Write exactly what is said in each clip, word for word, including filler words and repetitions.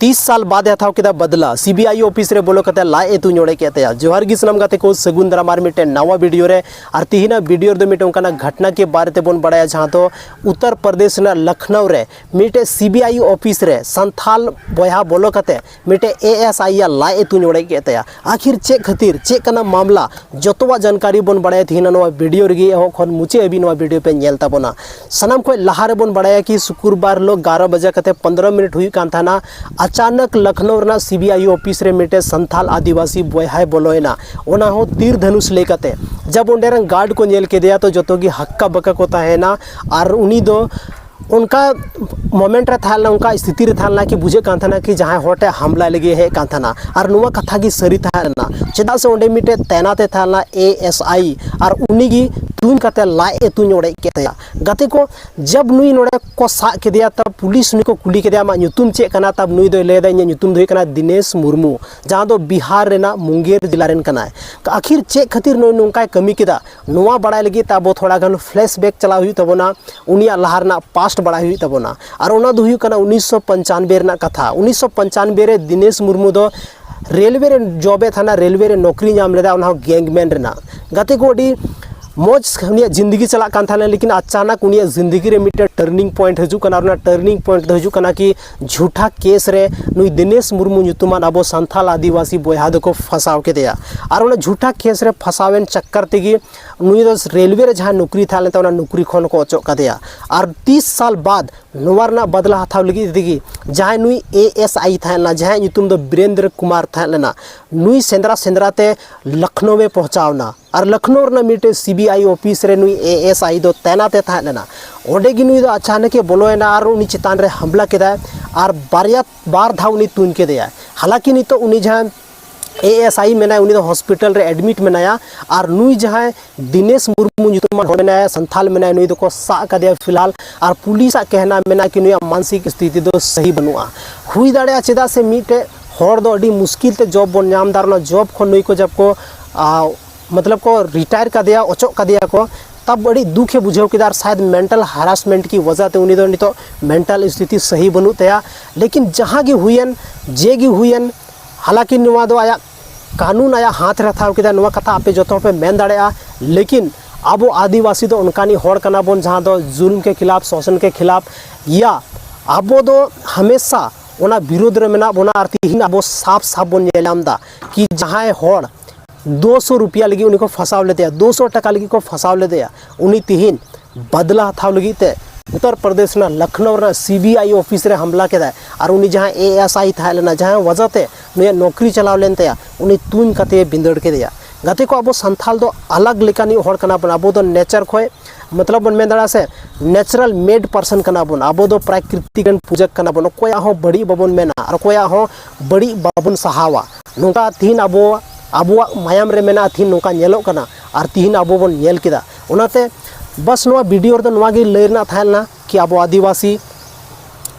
ᱛᱤᱥ ᱥᱟᱞ ᱵᱟᱫ ᱮ ᱦᱟᱛᱟᱣ ᱠᱮᱫᱟ ᱵᱟᱫᱞᱟ, ᱥᱤᱵᱤᱟᱭ ᱚᱯᱷᱤᱥ ᱨᱮ ᱵᱚᱞᱚ ᱠᱟᱛᱮ ᱞᱟᱡ ᱮ ᱛᱩᱧ ᱚᱲᱮᱡ ᱠᱮᱫ ᱛᱟᱭᱟ᱾ ᱡᱚᱦᱟᱨ ᱜᱮ ᱥᱟᱱᱟᱢ ᱜᱟᱛᱮ ᱠᱚ, ᱥᱟᱹᱜᱩᱱ ᱫᱟᱨᱟᱢ ᱟᱨ ᱢᱤᱫᱴᱮᱱ ᱱᱟᱣᱟ ᱵᱷᱤᱰᱤᱭᱳ ᱨᱮ᱾ ᱟᱨ ᱛᱤᱦᱤᱧᱟᱜ ᱵᱷᱤᱰᱤᱭᱳ ᱨᱮᱫᱚ ᱢᱤᱫᱴᱮᱱ ᱚᱱᱠᱟᱱᱟᱜ ᱜᱷᱚᱴᱱᱟ ᱠᱮ ᱵᱟᱨᱮ ᱛᱮᱵᱚᱱ ᱵᱟᱲᱟᱭᱟ, ᱡᱟᱦᱟᱸ ᱫᱚ ᱩᱛᱛᱚᱨ ᱯᱨᱚᱫᱮᱥ ᱨᱮᱱᱟᱜ ᱞᱚᱠᱷᱱᱚᱣ ᱨᱮ ᱢᱤᱫᱴᱮᱡ ᱥᱤᱵᱤᱟᱭ ᱚᱯᱷᱤᱥ ᱨᱮ ᱥᱟᱱᱛᱷᱟᱞ ᱵᱚᱭᱦᱟ ᱵᱚᱞᱚ ᱠᱟᱛᱮ ᱢᱤᱫᱴᱮᱡ ᱮ ᱮᱥ ᱟᱭ ᱭᱟᱜ ᱞᱟᱡ ᱮ ᱛᱩᱧ ᱚᱲᱮᱡ ᱠᱮᱫ ᱛᱟᱭᱟ᱾ ᱟᱹᱠᱷᱤᱨ ᱪᱮᱫ ᱠᱷᱟᱹᱛᱤᱨ, ᱪᱮᱫ ᱠᱟᱱᱟ ᱢᱟᱢᱞᱟ, ᱡᱚᱛᱚᱣᱟᱜ ᱡᱟᱱᱠᱟᱨᱤ ᱵᱚᱱ ᱵᱟᱲᱟᱭᱟ ᱛᱤᱦᱤᱧ ᱱᱚᱣᱟ ᱵᱷᱤᱰᱤᱭᱳ ᱨᱮᱜᱮ᱾ ᱮᱦᱚᱵ ᱠᱷᱚᱱ ᱢᱩᱪᱟᱹᱫ ᱦᱟᱹᱵᱤᱡ ᱱᱚᱣᱟ ᱵᱷᱤᱰᱤᱭᱳ ᱯᱮ ᱧᱮᱞ ᱛᱟᱵᱚᱱᱟ᱾ ᱥᱟᱱᱟᱢ ᱠᱷᱚᱱ ᱞᱟᱦᱟ ᱨᱮᱵᱚᱱ ᱵᱟᱲᱟᱭᱟ ᱠᱤ ᱥᱩᱠᱩᱨᱵᱟᱨ ᱦᱤᱞᱳᱜ ᱜᱟᱨᱚ ᱵᱟᱡᱟ ᱠᱟᱛᱮ ᱯᱚᱱᱫᱽᱨᱚ ᱢᱤᱱᱤᱴ ᱦᱩᱭᱩᱜ ᱠᱟᱱ ᱛᱟᱦᱮᱱᱟ, ᱟᱪᱟᱱᱚᱠ ᱞᱚᱠᱷᱱᱚᱣ ᱨᱮᱱᱟᱜ ᱥᱤᱵᱤᱟᱭ ᱚᱯᱷᱤᱥ ᱨᱮ ᱢᱤᱫᱴᱮᱡ ᱥᱟᱱᱛᱷᱟᱞ ᱟᱹᱫᱤᱵᱟᱹᱥᱤ ᱵᱚᱭᱦᱟᱭ ᱵᱚᱞᱚᱭᱮᱱᱟ, ᱚᱱᱟ ᱦᱚᱸ ᱛᱤᱨ ᱫᱷᱟᱹᱱᱩᱥ ᱞᱟᱹᱭ ᱠᱟᱛᱮ᱾ ᱡᱟᱵ ᱚᱸᱰᱮ ᱨᱮᱱ ᱜᱟᱨᱰ ᱠᱚ ᱧᱮᱞ ᱠᱮᱫᱮᱭᱟ ᱛᱚ ᱡᱚᱛᱚ ᱜᱮ ᱦᱟᱠᱠᱟ ᱵᱟᱠᱟ ᱠᱚ ᱛᱟᱦᱮᱱᱟ᱾ ᱟᱨ ᱩᱱᱤ ᱫᱚ ᱚᱱᱠᱟ ᱢᱳᱢᱮᱱᱴ ᱨᱮ ᱛᱟᱦᱮᱸ ᱞᱮᱱᱟ, ᱚᱱᱠᱟ ᱥᱛᱷᱤᱛᱤ ᱨᱮ ᱛᱟᱦᱮᱸ ᱞᱮᱱᱟ ᱠᱤ ᱵᱩᱡᱷᱟᱹᱜ ᱠᱟᱱ ᱛᱟᱦᱮᱱᱟ ᱠᱤ ᱡᱟᱦᱟᱸᱭ ᱦᱚᱲ ᱴᱷᱮᱱ ᱦᱟᱢᱞᱟᱭ ᱞᱟᱹᱜᱤᱫ ᱦᱮᱡ ᱠᱟᱱ ᱛᱟᱦᱮᱱᱟ᱾ ᱟᱨ ᱱᱚᱣᱟ ᱠᱟᱛᱷᱟ ᱜᱮ ᱥᱟᱹᱨᱤ ᱛᱟᱦᱮᱸ ᱞᱮᱱᱟ, ᱪᱮᱫᱟᱜ ᱥᱮ ᱚᱸᱰᱮ ᱢᱤᱫᱴᱮᱡ ᱛᱟᱭᱱᱟᱛ ᱮ ᱛᱟᱦᱮᱸ ᱞᱮᱱᱟ ᱮ ᱮᱥ ᱟᱭ, ᱟᱨ ᱩᱱᱤ ᱜᱮ ᱛᱩᱧ ᱠᱟᱛᱮ ᱞᱟᱡ ᱮ ᱛᱩᱧ ᱚᱲᱮᱡ ᱠᱮᱫ ᱛᱟᱭᱟ᱾ ᱜᱟᱛᱮ ᱠᱚ, ᱡᱟᱵ ᱱᱩᱭ ᱱᱚᱰᱮ ᱠᱚ ᱥᱟᱵ ᱠᱮᱫᱮᱭᱟ, ᱛᱟᱵ ᱯᱩᱞᱤᱥ ᱱᱩᱭ ᱠᱚ ᱠᱩᱞᱤ ᱠᱮᱫᱮᱭᱟ, "ᱟᱢᱟᱜ ᱧᱩᱛᱩᱢ ᱪᱮᱫ ᱠᱟᱱᱟ?" ᱛᱟᱵ ᱱᱩᱭ ᱫᱚᱭ ᱞᱟᱹᱭ ᱮᱫᱟ, "ᱤᱧᱟᱹᱜ ᱧᱩᱛᱩᱢ ᱫᱚ ᱦᱩᱭᱩᱜ ᱠᱟᱱᱟ ᱫᱤᱱᱮᱥ ᱢᱩᱨᱢᱩ", ᱡᱟᱦᱟᱸ ᱫᱚ ᱵᱤᱦᱟᱨ ᱨᱮᱱᱟᱜ ᱢᱩᱝᱜᱮᱨ ᱡᱮᱞᱟ ᱨᱮᱱ ᱠᱟᱱᱟᱭ᱾ ᱟᱹᱠᱷᱤᱨ ᱪᱮᱫ ᱠᱷᱟᱹᱛᱤᱨ ᱱᱩᱭ ᱱᱚᱝᱠᱟᱭ ᱠᱟᱹᱢᱤ ᱠᱮᱫᱟ, ᱱᱚᱣᱟ ᱵᱟᱲᱟᱭ ᱞᱟᱹᱜᱤᱫ ᱛᱮ ᱟᱵᱚ ᱛᱷᱚᱲᱟ ᱜᱟᱱ ᱯᱷᱞᱮᱥ ᱵᱮᱠ ᱪᱟᱞᱟᱣ ᱦᱩᱭᱩᱜ ᱛᱟᱵᱚᱱᱟ, ᱩᱱᱤᱭᱟᱜ ᱞᱟᱦᱟ ᱨᱮᱱᱟᱜ ᱯᱟᱥᱴ ᱵᱟᱲᱟᱭ ᱦᱩᱭᱩᱜ ᱛᱟᱵᱚᱱᱟ᱾ ᱟᱨ ᱚᱱᱟ ᱫᱚ ᱦᱩᱭᱩᱜ ᱠᱟᱱᱟ ᱩᱱᱤᱥᱥᱚ ᱯᱚᱧᱪᱟᱱᱵᱮ ᱨᱮᱱᱟᱜ ᱠᱟᱛᱷᱟ᱾ ᱩᱱᱤᱥᱥᱚ ᱯᱚᱧᱪᱟᱱᱵᱮ ᱨᱮ ᱫᱤᱱᱮᱥ ᱢᱩᱨᱢᱩ ᱫᱚ ᱨᱮᱞᱣᱮ ᱨᱮ ᱡᱚᱵ ᱮ ᱛᱟᱦᱮᱱᱟ, ᱨᱮᱞᱣᱮ ᱨᱮ ᱱᱚᱠᱨᱤ ᱧᱟᱢ ᱞᱮᱫᱟ, ᱚᱱᱟ ᱦᱚᱸ ᱜᱮᱝᱢᱮᱱ ᱨᱮᱱᱟᱜ᱾ ᱜᱟᱛᱮ ᱠᱚ, ᱟᱹᱰᱤ ᱢᱚᱡᱽ ᱩᱱᱤᱭᱟᱜ ᱡᱤᱱᱫᱮᱜᱤ ᱪᱟᱞᱟᱜ ᱠᱟᱱ ᱛᱟᱦᱮᱱᱟ, ᱞᱮᱠᱤᱱ ᱟᱪᱟᱱᱟᱠ ᱩᱱᱤᱭᱟᱜ ᱡᱤᱱᱫᱮᱜᱤ ᱨᱮ ᱢᱤᱫᱴᱮᱱ ᱴᱟᱨᱱᱤᱝ ᱯᱚᱭᱮᱱᱴ ᱦᱤᱡᱩᱜ ᱠᱟᱱᱟ᱾ ᱟᱨ ᱚᱱᱟ ᱴᱟᱨᱱᱤᱝ ᱯᱚᱭᱮᱱᱴ ᱫᱚ ᱦᱤᱡᱩᱜ ᱠᱟᱱᱟ ᱠᱤ ᱡᱷᱩᱴᱟ ᱠᱮᱥ ᱨᱮ ᱱᱩᱭ ᱫᱤᱱᱮᱥ ᱢᱩᱨᱢᱩ ᱧᱩᱛᱩᱢᱟᱱ ᱟᱵᱚ ᱥᱟᱱᱛᱷᱟᱞ ᱟᱹᱫᱤᱵᱟᱹᱥᱤ ᱵᱚᱭᱦᱟ ᱫᱚᱠᱚ ᱯᱷᱟᱸᱥᱟᱣ ᱠᱮᱫᱮᱭᱟ᱾ ᱟᱨ ᱚᱱᱟ ᱡᱷᱩᱴᱟ ᱠᱮᱥ ᱨᱮ ᱯᱷᱟᱸᱥᱟᱣᱮᱱ ᱪᱟᱠᱠᱟᱨ ᱛᱮᱜᱮ ᱱᱩᱭ ᱫᱚ ᱨᱮᱞᱣᱮ ᱨᱮ ᱡᱟᱦᱟᱸ ᱱᱚᱠᱨᱤ ᱛᱟᱦᱮᱸ ᱞᱮᱱ ᱛᱟᱭᱟ, ᱚᱱᱟ ᱱᱚᱠᱨᱤ ᱠᱷᱚᱱ ᱠᱚ ᱚᱪᱚᱜ ᱠᱟᱫᱮᱭᱟ᱾ ᱟᱨ ᱛᱤᱥ ᱥᱟᱞ ᱵᱟᱫ ᱱᱚᱣᱟ ᱨᱮᱱᱟᱜ ᱵᱟᱫᱞᱟ ᱦᱟᱛᱟᱣ ᱞᱟᱹᱜᱤᱫ ᱛᱮᱜᱮ ᱡᱟᱦᱟᱸᱭ ᱱᱩᱭ ᱮ ᱮᱥ ᱟᱭ ᱛᱟᱦᱮᱸ ᱞᱮᱱᱟ, ᱡᱟᱦᱟᱸᱭᱟᱜ ᱧᱩᱛᱩᱢ ᱫᱚ ᱵᱤᱨᱮᱱᱫᱨᱚ ᱠᱩᱢᱟᱨ ᱛᱟᱦᱮᱸ ᱞᱮᱱᱟ, ᱱᱩᱭ ᱥᱮᱸᱫᱽᱨᱟ ᱥᱮᱸᱫᱽᱨᱟ ᱛᱮ ᱞᱚᱠᱷᱱᱚᱣ ᱮ ᱯᱳᱸᱣᱪᱷᱟᱣ ᱮᱱᱟ᱾ ᱟᱨ ᱞᱚᱠᱷᱱᱚᱣ ᱨᱮᱱᱟᱜ ᱢᱤᱫᱴᱮᱱ ᱥᱤ ᱵᱤ ᱟᱭ ᱚᱯᱷᱤᱥ ᱨᱮ ᱱᱩᱭ ᱮ ᱮᱥ ᱟᱭ ᱫᱚ ᱛᱟᱭᱱᱟᱛ ᱮ ᱛᱟᱦᱮᱸ ᱞᱮᱱᱟ᱾ ᱚᱸᱰᱮ ᱜᱮ ᱱᱩᱭ ᱫᱚ ᱟᱪᱟᱱᱚᱠ ᱮ ᱵᱚᱞᱚᱭᱮᱱᱟ ᱟᱨ ᱩᱱᱤ ᱪᱮᱛᱟᱱ ᱨᱮ ᱦᱟᱢᱞᱟ ᱠᱮᱫᱟᱭ᱾ ᱟᱨ ᱵᱟᱨᱭᱟ, ᱵᱟᱨ ᱫᱷᱟᱣ ᱩᱱᱤ ᱛᱩᱧ ᱠᱮᱫᱮᱭᱟᱭ᱾ ᱦᱟᱞᱟᱠᱤ ᱱᱤᱛᱚᱜ ᱩᱱᱤ ᱡᱟᱦᱟᱸᱭ ᱮ ᱮᱥ ᱟᱭ ᱢᱮᱱᱟᱭ, ᱩᱱᱤ ᱫᱚ ᱦᱚᱥᱯᱤᱴᱟᱞ ᱨᱮ ᱮᱰᱢᱤᱴ ᱢᱮᱱᱟᱭᱟ᱾ ᱟᱨ ᱱᱩᱭ ᱡᱟᱦᱟᱸᱭ ᱫᱤᱱᱮᱥ ᱢᱩᱨᱢᱩ ᱧᱩᱛᱩᱢᱟᱱ ᱦᱚᱲ ᱢᱮᱱᱟᱭᱟ, ᱥᱟᱱᱛᱷᱟᱞ ᱢᱮᱱᱟᱭᱟ, ᱱᱩᱭ ᱫᱚᱠᱚ ᱥᱟᱵ ᱠᱟᱫᱮᱭᱟ ᱯᱷᱤᱞᱦᱟᱞ᱾ ᱟᱨ ᱯᱩᱞᱤᱥᱟᱜ ᱠᱮᱦᱱᱟ ᱢᱮᱱᱟᱜᱼᱟ ᱠᱤ ᱱᱩᱭᱟᱜ ᱢᱟᱱᱥᱤᱠ ᱥᱛᱷᱤᱛᱤ ᱫᱚ ᱥᱟᱹᱦᱤ ᱵᱟᱹᱱᱩᱜᱼᱟ᱾ ᱦᱩᱭ ᱫᱟᱲᱮᱭᱟᱜᱼᱟ, ᱪᱮᱫᱟᱜ ᱥᱮ ᱢᱤᱫᱴᱮᱡ ᱦᱚᱲ ᱫᱚ ᱟᱹᱰᱤ ᱢᱩᱥᱠᱤᱞ ᱛᱮ ᱡᱚᱵ ᱵᱚᱱ ᱧᱟᱢ ᱮᱫᱟ, ᱟᱨ ᱚᱱᱟ ᱡᱚᱵ ᱠᱷᱚᱱ ᱱᱩᱭ ᱠᱚ ᱡᱟᱵ ᱠᱚ, ᱟ, ᱢᱚᱛᱞᱚᱵ ᱠᱚ ᱨᱤᱴᱟᱭᱟᱨ ᱠᱟᱫᱮᱭᱟ, ᱚᱪᱚᱜ ᱠᱟᱫᱮᱭᱟ ᱠᱚ, ᱛᱟᱵ ᱟᱹᱰᱤ ᱫᱩᱠᱷ ᱮ ᱵᱩᱡᱷᱟᱹᱣ ᱠᱮᱫᱟ, ᱟᱨ ᱥᱟᱭᱟᱫ mental harassment ᱠᱤ ᱣᱟᱡᱟ ᱛᱮ ᱩᱱᱤ ᱫᱚ ᱱᱤᱛᱚᱜ mental ᱥᱛᱷᱤᱛᱤ ᱥᱟᱹᱦᱤ ᱵᱟᱹᱱᱩᱜ ᱛᱟᱭᱟ᱾ ᱞᱮᱠᱤᱱ ᱡᱟᱦᱟᱸ ᱜᱮ ᱦᱩᱭᱮᱱ, ᱡᱮ ᱜᱮ ᱦᱩᱭᱮᱱ, ᱦᱟᱞᱟᱸᱠᱤ ᱱᱚᱣᱟ ᱫᱚ ᱟᱭᱟᱜ ᱠᱟᱹᱱᱩᱱ ᱟᱭᱟᱜ ᱦᱟᱛ ᱨᱮ ᱦᱟᱛᱟᱣ ᱠᱮᱫᱟ, ᱱᱚᱣᱟ ᱠᱟᱛᱷᱟ ᱟᱯᱮ ᱡᱚᱛᱚ ᱯᱮ ᱢᱮᱱ ᱫᱟᱲᱮᱭᱟᱜᱼᱟ᱾ ᱞᱮᱠᱤᱱ ᱟᱵᱚ ᱟᱹᱫᱤᱵᱟᱹᱥᱤ ᱫᱚ ᱚᱱᱠᱟᱱᱤᱡ ᱦᱚᱲ ᱠᱟᱱᱟ ᱵᱚᱱ ᱡᱟᱦᱟᱸ ᱫᱚ ᱡᱩᱞᱢ ᱠᱮ ᱠᱷᱤᱞᱟᱯ, ᱥᱳᱥᱚᱱ ᱠᱮ ᱠᱷᱤᱞᱟᱯ ᱭᱟ ᱟᱵᱚ ᱫᱚ ᱦᱟᱢᱮᱥᱟ ᱚᱱᱟ ᱵᱤᱨᱳᱫᱷ ᱨᱮ ᱢᱮᱱᱟᱜ ᱵᱚᱱᱟ᱾ ᱟᱨ ᱛᱤᱦᱤᱧ ᱟᱵᱚ ᱥᱟᱯ ᱥᱟᱯ ᱵᱚᱱ ᱧᱮᱞ ᱧᱟᱢ ᱮᱫᱟ ᱠᱤ ᱡᱟᱦᱟᱸᱭ ᱦᱚᱲ ᱫᱩ ᱥᱚ ᱨᱩᱯᱤᱭᱟ ᱞᱟᱹᱜᱤᱫ ᱩᱱᱤ ᱠᱚ ᱯᱷᱟᱸᱥᱟᱣ ᱞᱮᱫᱮᱭᱟ, ᱫᱩ ᱥᱚ ᱴᱟᱠᱟ ᱞᱟᱹᱜᱤᱫ ᱠᱚ ᱯᱷᱟᱸᱥᱟᱣ ᱞᱮᱫᱮᱭᱟ, ᱩᱱᱤ ᱛᱤᱦᱤᱧ ᱵᱟᱫᱞᱟ ᱦᱟᱛᱟᱣ ᱞᱟᱹᱜᱤᱫ ᱛᱮ ᱩᱛᱛᱚᱨ ᱯᱨᱚᱫᱮᱥ ᱨᱮᱱᱟᱜ ᱞᱚᱠᱷᱱᱚᱣ ᱨᱮᱱᱟᱜ ᱥᱤ ᱵᱤ ᱟᱭ ᱚᱯᱷᱤᱥ ᱨᱮ ᱦᱟᱢᱞᱟ ᱠᱮᱫᱟᱭ᱾ ᱟᱨ ᱩᱱᱤ ᱡᱟᱦᱟᱸ ᱮ ᱮᱥ ᱟᱭ ᱛᱟᱦᱮᱸ ᱞᱮᱱᱟ, ᱡᱟᱦᱟᱸ ᱣᱟᱡᱟ ᱛᱮ ᱱᱩᱭᱟᱜ ᱱᱚᱠᱨᱤ ᱪᱟᱞᱟᱣ ᱞᱮᱱ ᱛᱟᱭᱟ, ᱩᱱᱤ ᱛᱩᱧ ᱠᱟᱛᱮ ᱵᱤᱸᱫᱟᱹᱲ ᱠᱮᱫᱮᱭᱟ᱾ ᱜᱟᱛᱮ ᱠᱚ, ᱟᱵᱚ ᱥᱟᱱᱛᱷᱟᱞ ᱫᱚ ᱟᱞᱟᱜᱽ ᱞᱮᱠᱟᱱᱤᱡ ᱦᱚᱲ ᱠᱟᱱᱟ ᱵᱚᱱ᱾ ᱟᱵᱚ ᱫᱚ ᱱᱮᱪᱟᱨ ᱠᱷᱚᱱ, ᱢᱚᱛᱞᱚᱵ ᱵᱚᱱ ᱢᱮᱱ ᱫᱟᱲᱮᱭᱟᱜᱼᱟ ᱥᱮ, ᱱᱮᱪᱟᱨᱟᱞ ᱢᱮᱰ ᱯᱟᱨᱥᱚᱱ ᱠᱟᱱᱟ ᱵᱚᱱ᱾ ᱟᱵᱚ ᱫᱚ ᱯᱨᱟᱠᱨᱤᱛᱤᱠ ᱨᱮᱱ ᱯᱩᱡᱟᱹ ᱠᱟᱱᱟ ᱵᱚᱱ᱾ ᱚᱠᱚᱭᱟᱜ ᱦᱚᱸ ᱵᱟᱹᱲᱤᱡ ᱵᱟᱵᱚᱱ ᱢᱮᱱᱟ ᱟᱨ ᱚᱠᱚᱭᱟᱜ ᱦᱚᱸ ᱵᱟᱹᱲᱤᱡ ᱵᱟᱵᱚᱱ ᱥᱟᱦᱟᱣᱟ᱾ ᱱᱚᱝᱠᱟ ᱛᱤᱦᱤᱧ ᱟᱵᱚ, ᱟᱵᱚᱣᱟᱜ ᱢᱟᱭᱟᱢ ᱨᱮ ᱢᱮᱱᱟᱜᱼᱟ, ᱛᱤᱦᱤᱧ ᱱᱚᱝᱠᱟ ᱧᱮᱞᱚᱜ ᱠᱟᱱᱟ ᱟᱨ ᱛᱤᱦᱤᱧ ᱟᱵᱚ ᱵᱚᱱ ᱧᱮᱞ ᱠᱮᱫᱟ᱾ ᱚᱱᱟᱛᱮ ᱵᱟᱥ ᱱᱚᱣᱟ ᱵᱷᱤᱰᱤᱭᱳ ᱨᱮᱫᱚ ᱱᱚᱣᱟ ᱜᱮ ᱞᱟᱹᱭ ᱨᱮᱱᱟᱜ ᱛᱟᱦᱮᱸ ᱞᱮᱱᱟ ᱠᱤ ᱟᱵᱚ ᱟᱹᱫᱤᱵᱟᱹᱥᱤ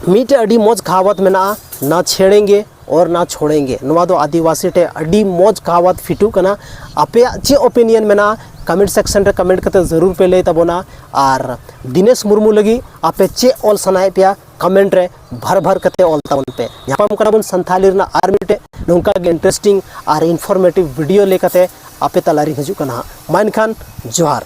ᱢᱤᱫᱴᱮᱡ ᱟᱹᱰᱤ ᱢᱚᱡᱽ ᱠᱟᱦᱟᱣᱟᱛ ᱢᱮᱱᱟᱜᱼᱟ, ᱱᱟ ᱪᱷᱮᱲᱮᱝᱜᱮ ᱚᱨ ᱱᱟ ᱪᱷᱳᱲᱮᱝᱜᱮ᱾ ᱱᱚᱣᱟ ᱫᱚ ᱟᱹᱫᱤᱵᱟᱹᱥᱤ ᱴᱷᱮᱱ ᱟᱹᱰᱤ ᱢᱚᱡᱽ ᱠᱟᱦᱟᱣᱟᱛ ᱯᱷᱤᱴᱩᱜ ᱠᱟᱱᱟ᱾ ᱟᱯᱮᱭᱟᱜ ᱪᱮᱫ ᱚᱯᱤᱱᱤᱭᱚᱱ ᱢᱮᱱᱟᱜᱼᱟ, ᱠᱚᱢᱮᱱᱴ ᱥᱮᱠᱥᱚᱱ ᱨᱮ ᱠᱚᱢᱮᱱᱴ ᱠᱟᱛᱮ ᱡᱟᱹᱨᱩᱲ ᱯᱮ ᱞᱟᱹᱭ ᱛᱟᱵᱚᱱᱟ᱾ ᱟᱨ ᱫᱤᱱᱮᱥ ᱢᱩᱨᱢᱩ ᱞᱟᱹᱜᱤᱫ ᱟᱯᱮ ᱪᱮᱫ ᱚᱞ ᱥᱟᱱᱟᱭᱮᱫ ᱯᱮᱭᱟ, ᱠᱚᱢᱮᱱᱴ ᱨᱮ ᱵᱷᱟᱨ ᱵᱷᱟᱨ ᱠᱟᱛᱮ ᱚᱞ ᱛᱟᱵᱚᱱ ᱯᱮ᱾ ᱧᱟᱯᱟᱢ ᱠᱟᱱᱟ ᱵᱚᱱ ᱥᱟᱱᱛᱷᱟᱞᱤ ᱨᱮᱱᱟᱜ ᱟᱨ ᱢᱤᱫᱴᱮᱡ ᱱᱚᱝᱠᱟ ᱜᱮ ᱤᱱᱴᱟᱨᱮᱥᱴᱤᱝ ᱟᱨ ᱤᱱᱯᱷᱚᱨᱢᱮᱴᱤᱵᱷ ᱵᱷᱤᱰᱤᱭᱳ ᱞᱟᱹᱭ ᱠᱟᱛᱮ ᱟᱯᱮ ᱛᱟᱞᱟᱨᱤᱧ ᱦᱤᱡᱩᱜ ᱠᱟᱱᱟ ᱦᱟᱸᱜ᱾ ᱢᱟ ᱮᱱᱠᱷᱟᱱ ᱡᱚᱦᱟᱨ᱾